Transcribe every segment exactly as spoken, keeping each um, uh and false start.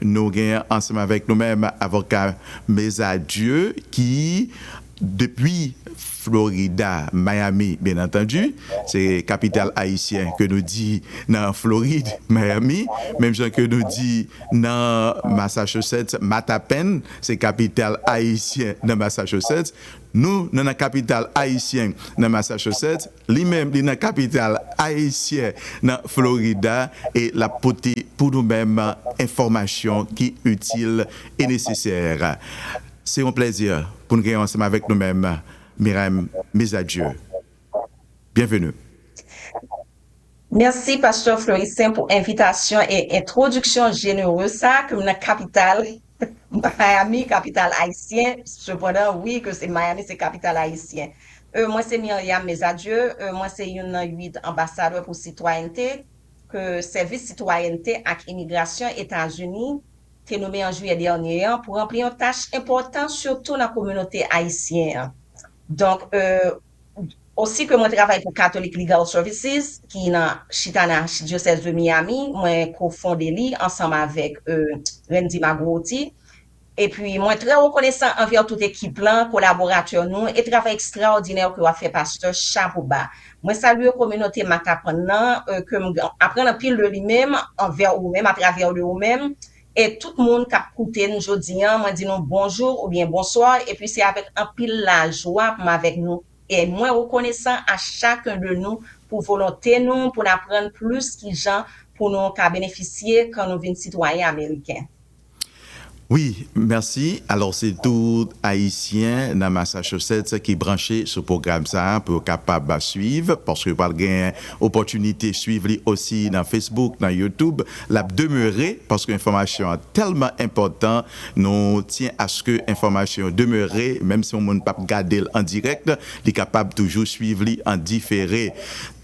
Nou gen ansanm avèk nou menm avoka Mezadieu ki depi Florida, Miami, byen antandi, se kapital ayisyen ke nou di nan Florid, Miami, menm jan ke nou di nan Massachusetts, Mattapan, se kapital ayisyen nan Massachusetts. Nou, nou nan kapital ayisyen nan Massachusetts, li menm, li nan kapital ayisyen nan Florida, e l ap pote pou nou menm enfòmasyon ki itil e nesesè. Se yon plèzi pou n gen ansanm avèk nou menm, Miram Mezadieu. Byenveni. Mèsi, Pastè Floricen, pou envitasyon e entwodiksyon jenere sa ke m nan kapital Miami, kapital ayisyen. Sepandan, wi, ke se Miami, se kapital ayisyen. Euh, mwen se Myriam Mezadieu, euh, mwen se youn nan uit anbasadè pou sitwayènte ke Sèvis Sitwayènte ak Imigrasyon Etazini te nonmen an jiyè dènye an pou ranpli yon tach enpòtan, sitou nan kominote ayisyen an. Donk, euh, osi ke mwen travay pou Catholic Legal Services, ki nan chita nan Achidyosèz de Miami, mwen kofonde li ansanm avèk euh, Randy Magrotti. Epi, mwen trè rekonesan anvè tout ekip lan, kolaboratè nou, e travay ekstraòdinè ke w ap fè, Pastè, chapo ba. Mwen salye kominote Mattapan nan, euh, ke m aprann anpil de li menm, anvè ou menm, atravè de ou menm, e tout moun k ap koute n jodi an, mwen di nou bonjou oubyen bonswa, epi se avèk anpil lajwa pou m avèk nou. E mwen rekonesan a chaken de nou pou volonte nou, pou n aprann plis kijan pou nou ka benefisye kan nou vin sitwayen ameriken. Wi, mèsi. Alò, se tout Ayisyen nan Massachusetts ki branche sou pwogram sa a pou yo kapab swiv, paske yo pral gen opòtinite swiv li osi nan Facebook, nan YouTube. L ap demere, paske enfòmasyon an tèlman enpòtan, nou tyen aske enfòmasyon yo demere, menm si yon moun p ap gade l an dirèk, li kapab toujou swiv li an difere.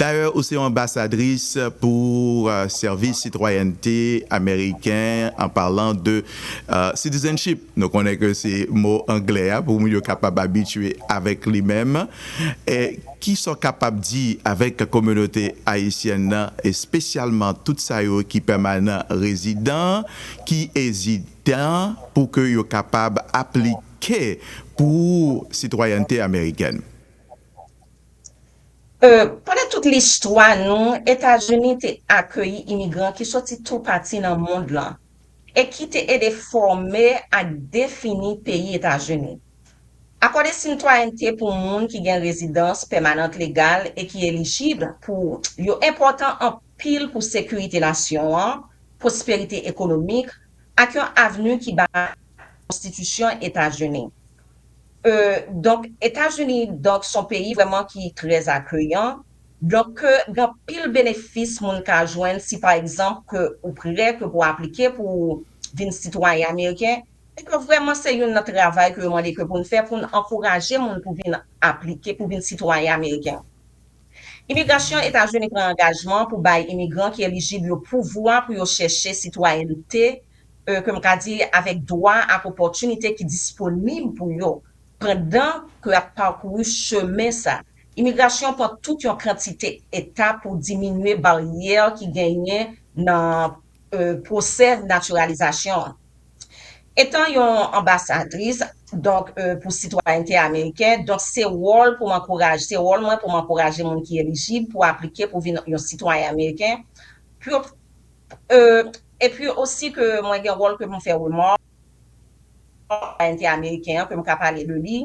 Dayè, ou se yon anbasadris pou euh, sèvis sitwayènte ameriken, an palan de euh, citizenship. Nou konnen ke se mo anglè a pou moun yo kapab abitye avèk li menm. E ki sa w kapab di avèk kominote ayisyèn nan, espesyalman tout sa yo ki pèmanan rezidan, ki ezitan pou ke yo kapab aplike pou sitwayènte amerikèn? Euh, pandan tout listwa nou, Etazini te akeyi imigran ki soti toupati nan mond lan e ki te ede fòme ak defini peyi Etazini. Akòde sitwayènte pou moun ki gen rezidans pèmanant legal e ki elijib pou yo enpòtan anpil pou sekirite nasyon an, pwosperite ekonomik, ak yon avni ki ba konstitisyon Etazini. Euh, donk, Etazini, donk, se yon peyi vrèman ki trè akeyan. Donk, ke gen anpil benefis moun ka jwenn si, pa egzanp, ke ou prè ke pou aplike pou vin sitwayen ameriken. E ke vrèman se youn nan travay ke yo mande ke pou n fè pou n ankouraje moun pou vin aplike, pou vin sitwayen ameriken. Imigrasyon Etazini pran angajman pou bay imigran ki elijib yo pouvwa pou yo chèche sitwayènte euh, ke m ka di avèk dwa ak opòtinite ki disponib pou yo pandan ke y ap pakouri chemen sa. Imigrasyon pran tout yon kantite etap pou diminye baryè ki genyen nan euh, pwosè natiralizasyon an. Etan yon anbasadris, donk euh, pou sitwayènte ameriken, donk se wòl pou m ankouraje, se wòl mwen pou m ankouraje moun ki elijib pou aplike pou vin yon sitwayen ameriken. Pou, euh, epi osi ke mwen gen wòl ke pou m fè remòk sitwayènte ameriken an, ke m ka pale de li,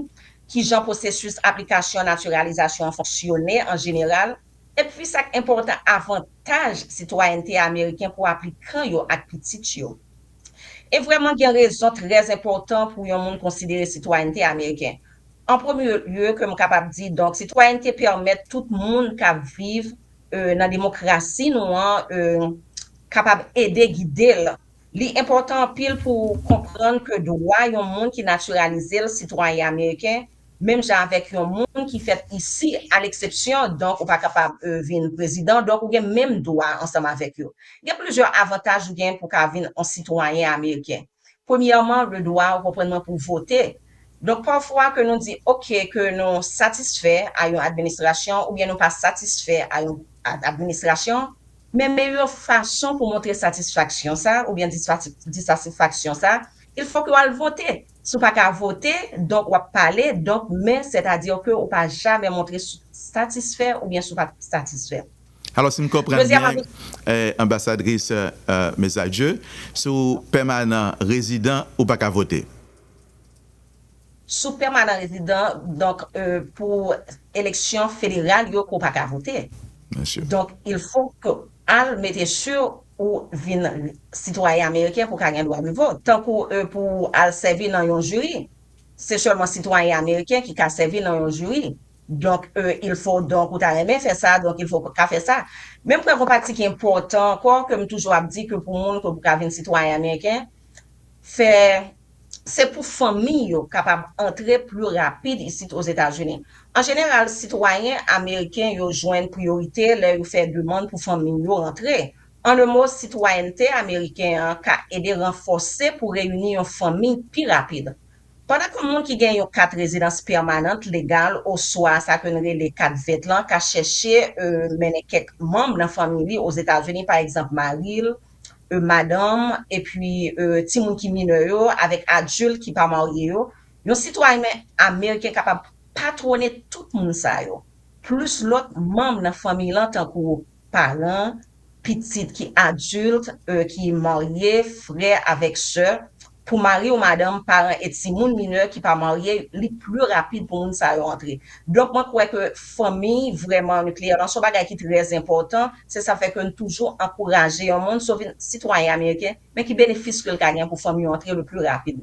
kijan pwosesis aplikasyon natiralizasyon an fonksyone an jeneral, epi sa k enpòtan, avantaj sitwayènte ameriken pou aplikan yo ak pitit yo. E vrèman gen rezon trè enpòtan pou yon moun konsidere sitwayènte ameriken. An premye lye, ke m kapab di, donk, sitwayènte pèmèt tout moun k ap viv euh, nan demokrasi nou an euh, kapab ede gide l. Li enpòtan anpil pou konprann ke dwa yon moun ki natiralize l sitwayen ameriken, menm jan avèk yon moun ki fèt isi, aleksepsyon, donk, ou pa kapab euh, vin prezidan, donk, ou gen menm dwa ansanm avèk yo. Gen plizyè avantaj ou gen pou ka vin yon sitwayen ameriken. Premyèman, le dwa ou konprann mwen pou vote. Donk, pafwa ke nou di, oke, ke nou satisfè a yon administrasyon oubyen nou pa satisfè a yon administrasyon, Men meyè fason pou montre satisfaksyon sa, oubyen disfati- disatisfaksyon sa, il fo ke w al vote. Si w pa ka vote, donk w ap pale, donk, men sètadi ke w pa jamè montre si w satisfè oubyen si w pa satisfè. Alò, si m konprann byen, eh, anbasadris eh, Mesadieu, si w pèmanan rezidan, ou pa ka vote. Si w pèmanan rezidan, donk, euh, pou eleksyon federal yo ke w pa ka vote. Byen si. Donk, il fo ke al mete si ou vin sitwayen ameriken pou w ka gen dwa de vot. Tankou euh, pou al sèvi nan yon jiri, se sèlman sitwayen ameriken ki ka sèvi nan yon jiri. Donk, euh, il fo, donk, ou ta renmen fè sa, donk, il fo ka fè sa. Men m kwè gon pati ki enpòtan ankò, ke m toujou ap di ke pou moun ke pou ka vin sitwayen ameriken, fè se pou fanmi yo kapab antre pli rapid isit Ozetazini. An jeneral, sitwayen ameriken yo jwenn priyorite lè yo fè demann pou fanmi yo antre. An en mo, sitwayènte ameriken an ka ede ranfòse pou reyini yon fanmi pi rapid. Pandan ke moun ki gen yon kat rezidans pèmanant legal oswa sa ke n rele kat vèt lan ka chèche euh, mennen kèk manm nan fanmi li Ozetazini, pa egzanp, mari l, euh, madanm, epi euh, timoun ki minè yo, avèk adilt ki pa marye yo, yon sitwayen ameriken kapab patwone tout moun sa yo, plis lòt manm nan fanmi lan tankou paran, pitit ki adilt, euh, ki marye, frè avèk sè, pou mari ou madanm, paran e timoun minè ki pa marye, li pli rapid pou moun sa yo antre. Donk, mwen kwè ke fanmi vrèman nikleyè lan se yon bagay ki trè enpòtan. Se sa fè ke n toujou ankouraje yon moun, si w vin sitwayen ameriken, men ki benefis ke l ka gen pou fanmi yo antre le pli rapid.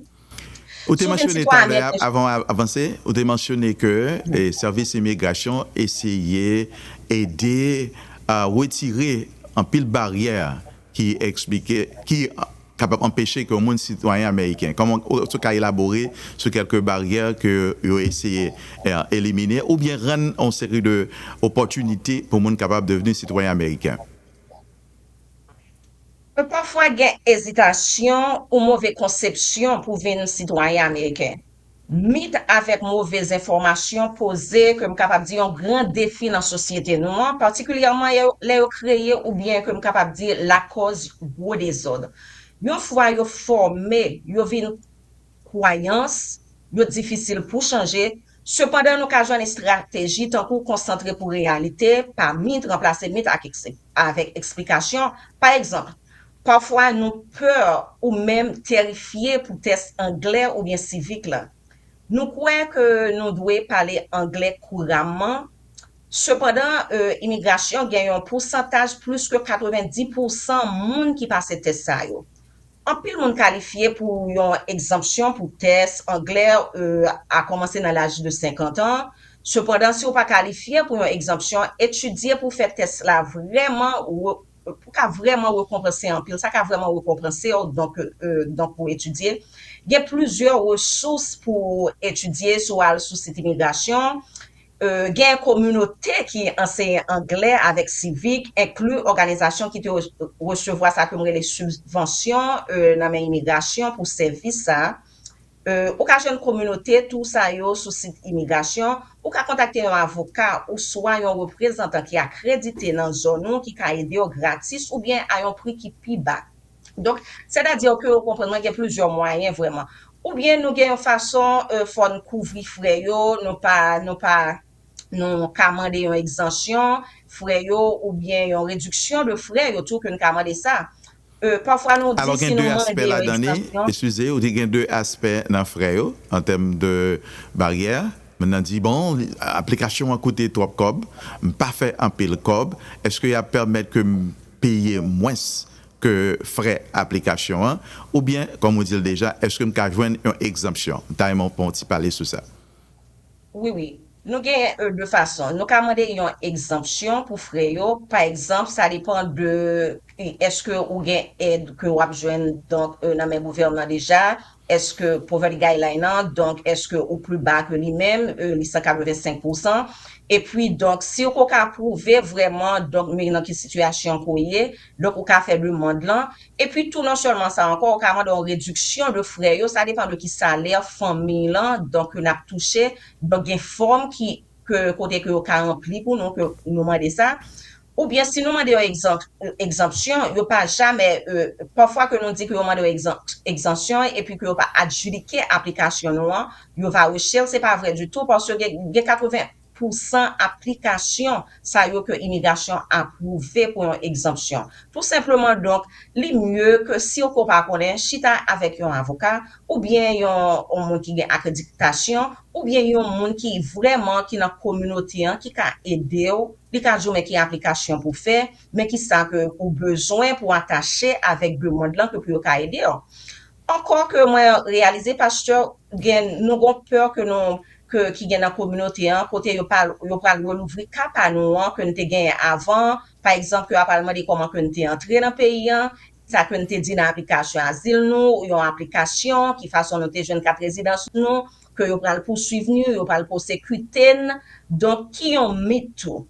Ou te mansyone talè a, avan w avanse, ou te mansyone ke eh, sèvis imigrasyon eseye ede a retire anpil baryè ki eksplike, ki kapab anpeche ke yon moun sitwayen ameriken. Kòman ou ou ka elabore sou kèlke baryè ke yo eseye eh, elimine oubyen rann yon seri de opòtinite pou moun kapab devni sitwayen ameriken? Pafwa gen ezitasyon ou move konsepsyon pou vin sitwayen ameriken. Mit avèk move enfòmasyon poze, ke m kapab di, yon gran defi nan sosyete nou an, patikilyèman lè yo kreye oubyen ke m kapab di lakòz gwo dezòd. Yon fwa yo fòme, yo vin kwayans, yo difisil pou chanje. Sepandan, nou ka jwenn estrateji tankou konsantre pou reyalite, pa mit, ranplase mit ak eksep- avèk eksplikasyon. Pa egzanp, pafwa nou pè ou menm terifye pou tès anglè oubyen sivik la. Nou kwè ke nou dwe pale anglè kouramman. Sepandan, euh, imigrasyon gen yon pousantaj plis ke katrevenndis pousan moun ki pase tès sa yo. Anpil moun kalifye pou yon egzanpsyon pou tès anglè euh, a kòmanse nan laj de senkant an. Sepandan, si w pa kalifye pou yon egzanpsyon, etidye pou fè tès la vrèman re- pou ka vrèman rekonpanse anpil, sa ka vrèman rekonpanse w, donk, euh, donk pou etidye. Gen plizyè resous pou etidye si w al sou sit imigrasyon. Euh, gen kominote ki anseye anglè avèk sivik, enkli òganizasyon ki te re- resevwa sa ke m rele sibvansyon euh, nan men imigrasyon pou sèvis sa. Euh, ou ka jwenn kominote tou sa yo sou sit imigrasyon. Ou ka kontakte yon avoka oswa yon reprezantan ki akredite nan zòn ou ki ka ede w gratis oubyen a yon pri ki pi ba. Donk, sètadi ke w konprann mwen gen plizyè mwayen vrèman. Oubyen nou gen yon fason euh, fò n kouvri frè yo, nou pa, nou pa, nou ka mande yon egzansyon frè yo oubyen yon rediksyon de frè yo tou ke n ka mande sa. Euh, pafwa nou di Alò, si gen nou de mande aspè yon ladan li, egzansyon. Eskize, ou te gen de aspè nan frè yo, an tèm de baryè. Moun nan di, bon, aplikasyon an koute twòp kòb, m pa fè anpil kòb, èske y ap pèmèt ke m peye mwens ke frè aplikasyon an, oubyen, kòm ou di l deja, èske m ka jwenn yon egzanpsyon? M ta renmen w pran yon ti pale sou sa. Wi, wi. Nou gen euh, de fason. Nou ka mande yon egzanpsyon pou frè yo. Pa egzanp, sa depan de èske ou gen èd ke w ap jwenn donk euh, nan men gouvènman deja, èske poverty guideline nan, donk èske ou pli ba ke li menm, euh, li san katrevensenk pousan. Epi donk, si ou ka pwouve vrèman donk men nan ki sitiyasyon ke w ye, donk ou ka fè demann lan. Epi tou non sèlman sa ankò, ou ka mande yon rediksyon de frè yo, sa depan de ki salè fanmi lan donk ke n ap touche. Donk gen fòm ki ke kote ke yo ka ranpli pou nou ke nou mande sa. Oubyen si nou mande yo egzanp, egzanpsyon, yo pa jamè, euh, pafwa ke nou di ke yo mande yo egzanp, egzanpsyon epi ke yo pa adjidike aplikasyon nou an, yo va rejte l, se pa vre ditou, paske gen, gen katreven pousan aplikasyon sa yo ke imigrasyon apwouve pou yon egzanpsyon. Tou senpleman, donk, li mye ke si w pa konnen, chita avèk yon avoka, oubyen yon, yon moun ki gen akreditasyon, oubyen yon moun ki vrèman ki nan kominote an, ki ka ede w, li ka di w men ki aplikasyon pou w fè, men ki sa ke ou bezwen pou atache avèk demann lan ke pou yo ka ede w. Ankò ke mwen reyalize, pastè, gen, nou gon pè ke nou, ke, ki gen nan kominote an, kote yo pa, yo pral relouvri ka pa nou an, ke n te genyen avan, pa egzanp, ke yo pral mande kòman ke n te antre nan peyi an, sa ke n te di nan aplikasyon azil nou, yon aplikasyon, ki fason nou te jwenn kat rezidans nou, ke yo pral pouswiv nou, yo pral pwosekite n. Donk, ki yon mit tou.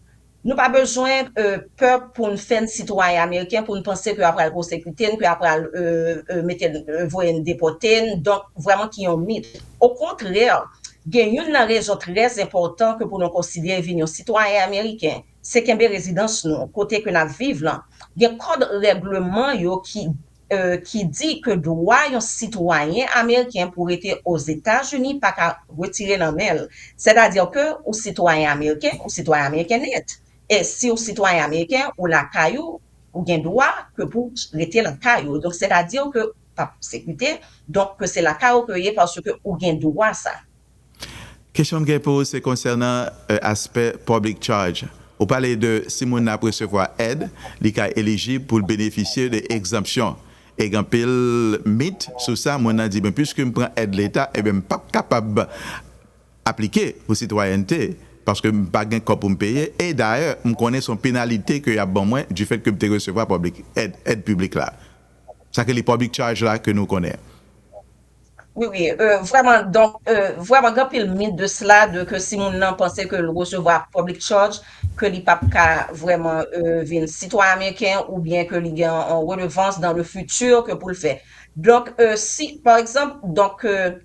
Nou pa bezwen, euh, pè pou n fè n sitwayen ameriken, pou n panse ke y ap pral pwosekite n, ke y ap pral, euh, euh, mete n, euh, voye n depòte n. Donk, vrèman ki yon mit. Okontrè, gen youn nan rezon trè enpòtan ke pou nou konsidere vin yon sitwayen ameriken, se kenbe rezidans nou, kote ke n ap viv lan. Gen kòd règleman yo ki, euh, ki di ke dwa yon sitwayen ameriken pou rete Ozetazini pa ka retire nan men l. Sètadi ke ou sitwayen ameriken, ou sitwayen ameriken nèt. E si ou sitwayen ameriken, ou lakay ou, ou gen dwa ke pou rete lakay ou. Donk, sètadi ke pa pwosekite, donk ke se lakay ou ke w ye paske ou gen dwa sa. Kesyon m gen pou ou se konsènan, euh, aspè public charge. Ou pale de si moun nan ap resevwa èd, li ka elijib pou l benefisye de egzanpsyon. E gen anpil mit sou sa, moun nan di, "Ben, piske m pran èd leta, ebyen, m p ap kapab aplike pou sitwayènte, paske m pa gen kòb pou m peye." E dayè, m konnen se yon penalite ke y ap ban mwen, difèt ke m te resevwa piblik, èd, èd piblik la. Sa ke li public charge la ke nou konnen. Wi, wi, euh, vrèman, donk, euh, vrèman, gen anpil mit de sela, de ke si moun nan panse ke l resevwa public charge, ke li p ap ka vrèman, euh, vin sitwayen ameriken, oubyen ke li gen yon redevans dans le futur ke pou l fè. Donk, euh, si, pa egzanp, donk, euh,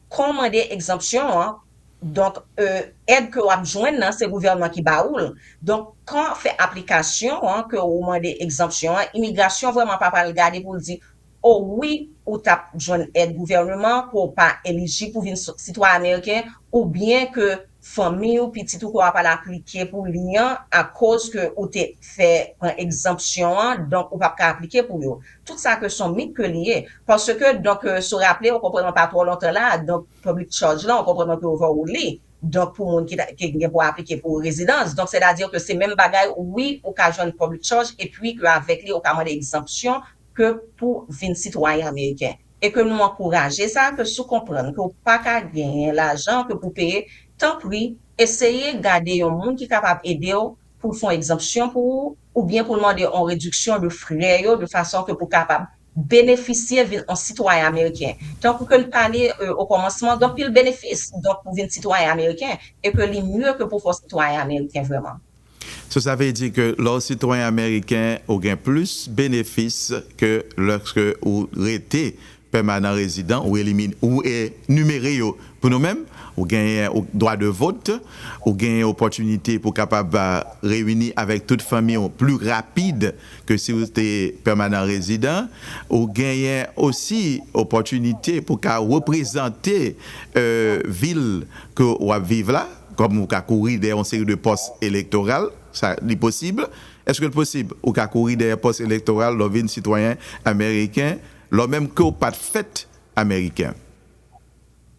kan w mande egzanpsyon an, donk, euh, èd ke w ap jwenn nan, se gouvènman ki ba ou l. Donk, kan w fè aplikasyon an, ke w mande egzanpsyon an, imigrasyon vrèman pa pral gade pou l di, o wi, ou t ap jwenn èd gouvènman, ke w pa elijib pou vin so-, sitwayen ameriken, oubyen ke fanmi w, pitit ou ke w ap al aplike pou li an, akoz ke ou te fè pran egzanpsyon an, donk ou p ap ka aplike pou yo. Tout sa ke se yon mit ke li ye. Paske, donk, euh, si w raple, ou konprann pa twò lontan la, donk, public charge la, ou konprann ke yo voye w li. Donk, pou moun ki, ta- ki gen pou aplike pou rezidans. Donk, sètadi ke se menm bagay, wi, ou ka jwenn public charge, epi ke avèk li, ou ka mande egzanpsyon ke pou vin sitwayen ameriken. E ke nou ankouraje sa, ke si w konprann ke w pa ka genyen lajan ke pou peye, tanpri, eseye gade yon moun ki kapab ede w pou l fè yon egzanpsyon pou ou, oubyen pou l mande yon rediksyon de frè yo, de fason ke pou w kapab benefisye vin yon sitwayen ameriken. Tankou ke n pale, euh, o kòmansman, gen anpil benefis, donk, pou vin sitwayen ameriken, e ke li mye ke pou fè w sitwayen ameriken vrèman. So, sa vle di ke lè w sitwayen ameriken, ou gen plis benefis ke lòske ou rete pèmanan rezidan, ou elimine, ou enimere yo. Pou nou menm, ou genyen dwa de vot, ou genyen opòtinite pou kapab, ah, reyini avèk tout fanmi w pli rapid ke si w te pèmanan rezidan, ou genyen osi opòtinite pou ka reprezante, euh, vil ke w ap viv la, kòm ou ka kouri dèyè yon seri de pòs elektoral, sa li posib. Èske l posib ou ka kouri dèyè pòs elektoral lè w vin sitwayen ameriken, lè w menm ke w pa t fèt ameriken?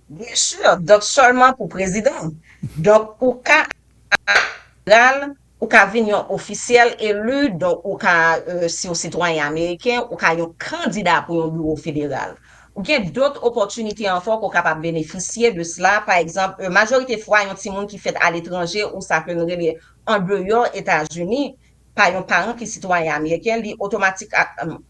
Byen si, donk sèlman pou prezidan. Donk ou ka, ou ka vin yon ofisyèl eli, donk ou ka, euh, si w sitwayen ameriken, ou ka yon kandida pou yon biwo federal. Ou gen dòt opòtinite ankò ke w kapab benefisye de sela. Pa egzanp, euh, majorite fwa, yon timoun ki fèt aletranje ou sa ke n rele andeyò Etazini, pa yon paran ki sitwayen ameriken, li otomatik,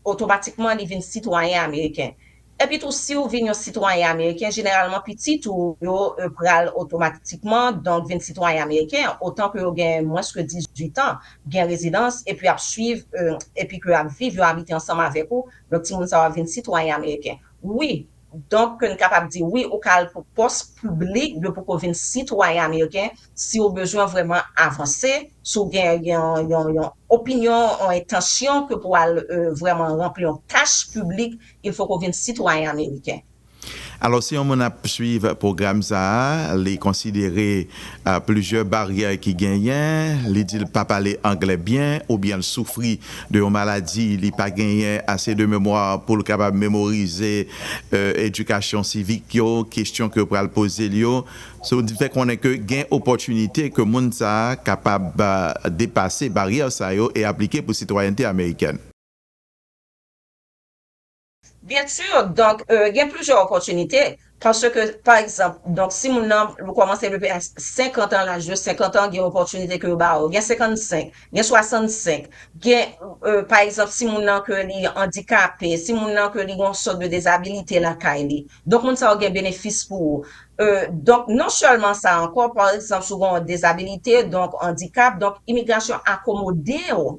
otomatikman li vin sitwayen ameriken. Epi tou, si w vin yon sitwayen ameriken, jeneralman pitit ou yo, euh, pral otomatikman, donk, vin sitwayen ameriken, otan ke yo gen mwens ke dizuit an, gen rezidans, epi ap swiv, euh, epi ke ap viv, yo abite ansanm avèk ou, donk timoun sa yo ap vin sitwayen ameriken. Wi, donk, ke n kapab di, wi, ou ka al pou pòs piblik, de pou ke w vin sitwayen ameriken, si w bezwen vrèman avanse, si w gen yon, yon, yon, opinyon, yon entansyon ke pou al, euh, vrèman ranpli yon tach piblik, il faut ke w vin sitwayen ameriken. Alò, si yon moun ap swiv pwogram sa a, li konsidere uh, plizyè baryè ki genyen, li di l pa pale anglè byen, oubyen l soufri de yon maladi, li pa genyen ase de memwa pou l kapab memorize uh, edikasyon sivik yo, kesyon ke yo pral poze l yo. So, li fè konnen ke gen opòtinite ke moun sa a kapab uh, depase baryè sa yo e aplike pou sitwayènte amerikèn. Byen si, donk, euh, gen plizyè opòtinite. Paske, pa egzanp, donk, si moun nan kòmanse depi a senkant an, laj de senkant an, gen opòtinite ke yo ba ou. Gen senkannsenk, gen swasannsenk, gen, euh, pa egzanp, si moun nan ke li andikape, si moun nan ke li gen yon sòt de dezabilite lakay li. Donk, moun sa yo gen benefis pou ou. Euh, donk, non sèlman sa ankò, pa egzanp, si w gen yon dezabilite, donk, andikap, donk, imigrasyon akomode w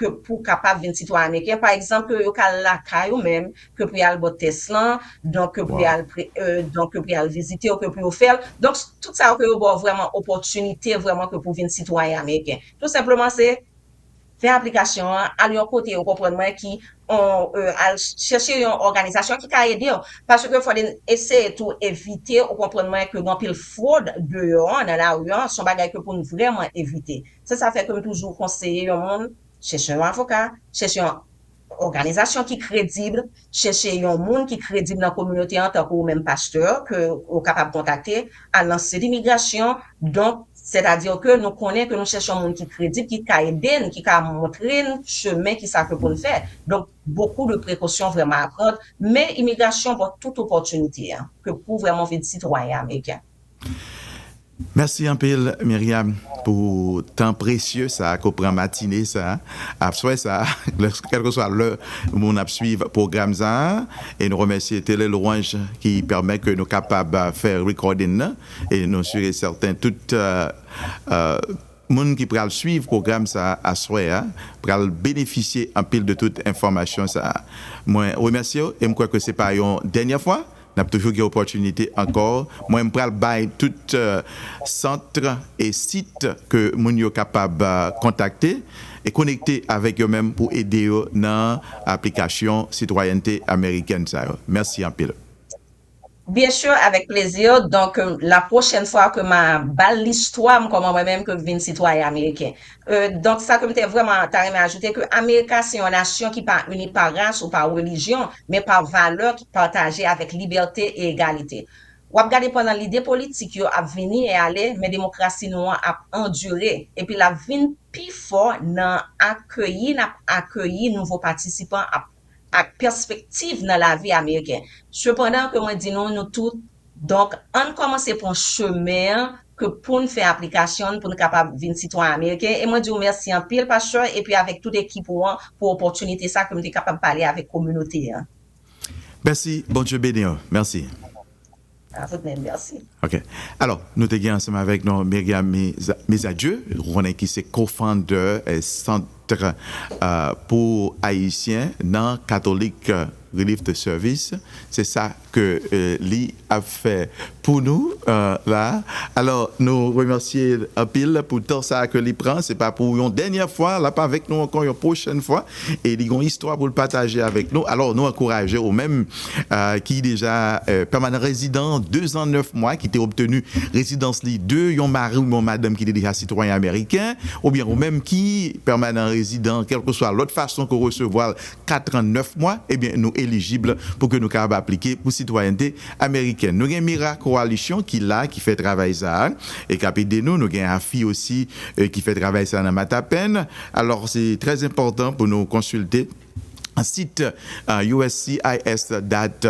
ke pou w kapab vin sitwayen ameriken. Pa egzanp, ke yo ka al lakay ou menm, ke pou y al ba w tès lan, donk ke pou y al pre- euh, donk ke pou y al vizite w, ke pou yo fè l. Donk tout sa yo ke yo ba w vrèman opòtinite vrèman ke pou w vin sitwayen ameriken. Tou senpleman se fè aplikasyon an, al yon kote ou konprann mwen ki on, euh, al chèche yon òganizasyon ki ka ede w. Paske fò n eseye tou evite ou konprann mwen ke gen anpil fwod deyò an nan lari an, se yon bagay ke pou n vrèman evite. Se sa fè ke m toujou konseye yon moun chèche yon avoka, chèche yon òganizasyon ki kredib, chèche yon moun ki kredib nan kominote an, tankou ou menm pastè, ke ou kapab kontakte, al nan sit imigrasyon. Donk, sètadi ke nou konnen ke nou chèche yon moun ki kredib, ki ka ede n, ki ka montre n chemen ki sa ke pou n fè. Donk, beaucoup de précautions vrèman a pran, men imigrasyon ba w tout opòtinite an, ke pou vrèman vin sitwayen ameriken. Mèsi anpil, Myriam, pou tan presye sa a ke w pran matine sa a, aswè sa a, kèlkeswa lè moun ap swiv pwogram sa a, e nou remèsye Tele Louange ki pèmèt ke nou kapab fè recording nan, e nou si e sèten tout uh, uh, moun ki pral swiv pwogram sa a aswè a pral benefisye anpil de tout enfòmasyon sa a. Mwen remèsye w e m kwè ke se pa yon dènyè fwa. N ap toujou gen opòtinite ankò. Mwen, m pral bay tout uh, sant e sit ke moun yo kapab uh, kontakte e konekte avèk yo menm pou ede yo nan aplikasyon sitwayènte amerikèn sa yo. Mèsi anpil. Byen si, avèk plezi. Donk, la pwochèn fwa ke m a ba l listwa m kòman mwen menm ke m vin sitwayen ameriken. Euh, donk, sa ke m te vrèman ta renmen ajoute, ke Amerika se yon nasyon ki pa ini pa ras ou pa relijyon, men pa valè ki pataje avèk libète e egalite. W ap gade pandan lide politik yo ap vini e ale, men demokrasi nou an ap andire, epi l ap vin pi fò nan akeyi n ap akeyi nouvo patisipan ap ak pèspektiv nan lavi ameriken. Sepandan, ke mwen di nou, nou tout, donk, ann kòmanse pran chemen an ke pou n fè aplikasyon n, pou n kapab vin sitwayen ameriken. E mwen di w mèsi anpil, pastè, epi avèk tout ekip ou an pou opòtinite sa ke m te kapab pale avèk kominote an. Mèsi, Bondye beni w. Mèsi. A tout menm, mèsi. Ok. Alò, nou te gen ansanm avèk nou Myriam Meza- Mezadieu, ou konnen ki se co-founder eh, Sant eh, pou Ayisyen nan Catholic eh, Relief Service. Se sa ke eh, li ap fè pou nou eh, la. Alò, nou remèsye anpil pou tan sa ke li pran. Se pa pou yon dènyè fwa, l ap avèk nou ankò yon pwochèn fwa. E li gen yon istwa pou l pataje avèk nou. Alò, nou ankouraje ou menm eh, ki deja eh, pèmanan rezidan de zan nèf mwa, ki te obteni rezidans li de yon mari ou yon madanm ki te deja sitwayen ameriken, oubyen ou menm ki pèmanan rezidan, kèlkeswa lòt fason ke w resevwa l, kat an nèf mwa, ebyen, nou elijib pou ke nou kapab aplike pou sitwayènte amerikèn. Nou gen Mira Coalition ki la, ki fè travay sa a, e k ap ede nou. Nou gen Afi osi, eh, ki fè travay sa a nan Matapen. Alò, se trè enpòtan pou nou konsilte sit eh, U S C I S dot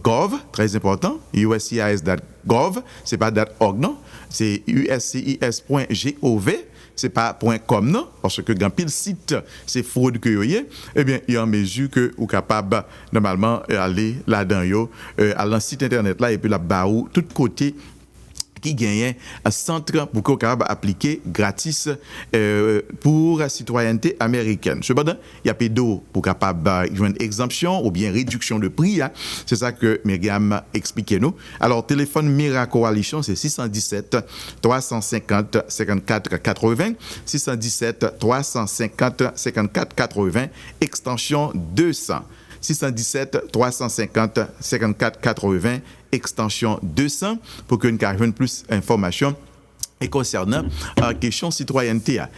gov, trè enpòtan, U S C I S dot gov, se pa dot org non, se U S C I S pwen gov, se pa pwen com non, paske gen anpil sit, se fwod ke yo ye, ebyen, e an mezi ke ou kapab nòmalman eh, ale ladan yo, eh, al nan sit entènèt la, epi l ap ba ou tout kote ki genyen sant pou ke w kapab aplike gratis, euh, pou sitwayènte amerikèn. Sepandan, y ap ede w pou w kapab, euh, jwenn egzanpsyon oubyen rediksyon de pri a. Se sa ke Myriam eksplike nou. Alò, telefòn Mira Coalition, se six cent dix-sept, trois cent cinquante, cinquante-quatre quatre-vingts, six cent dix-sept, trois cent cinquante, cinquante-quatre quatre-vingts, ekstansyon deux cents. Six cent dix-sept, trois cent cinquante, cinquante-quatre quatre-vingts, ekstansyon deux cents, pou ke n ka jwenn plis enfòmasyon e konsènan, euh, kesyon sitwayènte a.